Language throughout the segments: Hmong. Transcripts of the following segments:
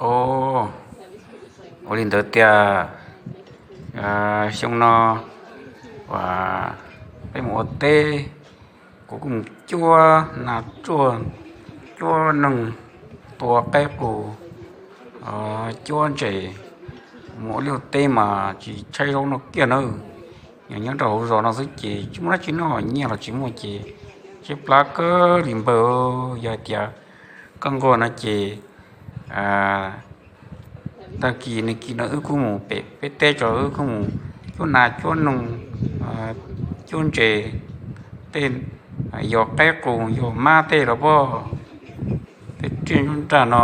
Ua li ntawd tias xyoo no peb mus ua teb, kuv kuj mus cuab nas ruaj, cuab noog, tua qaib qus, cuab ntses, mus ua liaj teb mas tsis tshaib zaub noj kiag nawb. Yog nyob rau hauv zos no xwb ces tsis muaj dab tsi noj, nyiaj los tsis muaj ces tshaib plab kawg li npawg. Yog hais tias koj nquag no ces tag kis nag kis no wb kuj mus pem peb teb tso, wb kuj mus cuab nas cuab noog, cuab ntses, tej yos qaib qus yos mab tej los pog, tej tsiaj nruab nrag no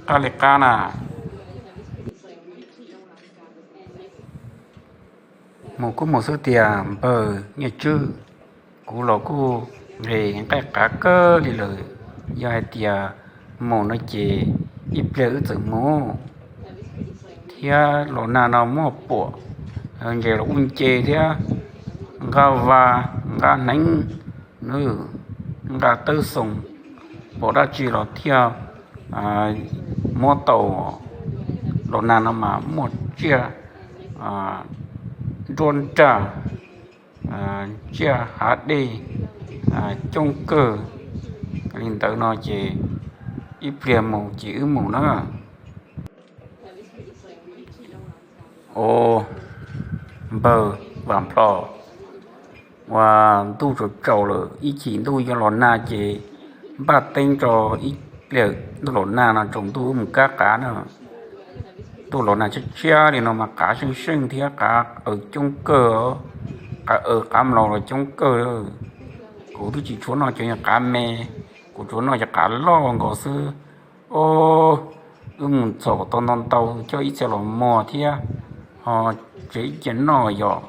qab li qab na. Mus kuj mus xwb tiag npawg Nyiaj Tswb, kuv los kuj nqhis nqaij qav kawg li lawm. Yog hais tias mus no ces ib pliag wb txawm mus thiab. Los nag no muaj puam ntses los kuj nce thiab, nqa vas nqa hneev, nqa tawb xoo, pom dab tsi los thiaj muab tau. Los nag no mas muaj tsiaj nruab nrag, tsiaj hav dej coob kawg. Li ntawd no ces ib pliag mus ces wb mus na. Os, npawg Vam Nplho, ua ntuj tsaus tsaus lawm, ib chim ntuj yuav los nag ces npaj teeb tso, ib pliag ntuj los nag no tsaus ntuj wb mus kab qav na. Ntuj los nag tshiab tshiab li no mas qav seej seej thiab qav aws coob kawg, qav aws qav mlaus los coob kawg. Kuv twb tsis tshua noj cov qav me, kuv tsuas noj cov qav loj nkaus xwb. Os, wb mus txhom tau ntau ntau coj ib txhia los muag thiab, ho tseg ib ce noj yom.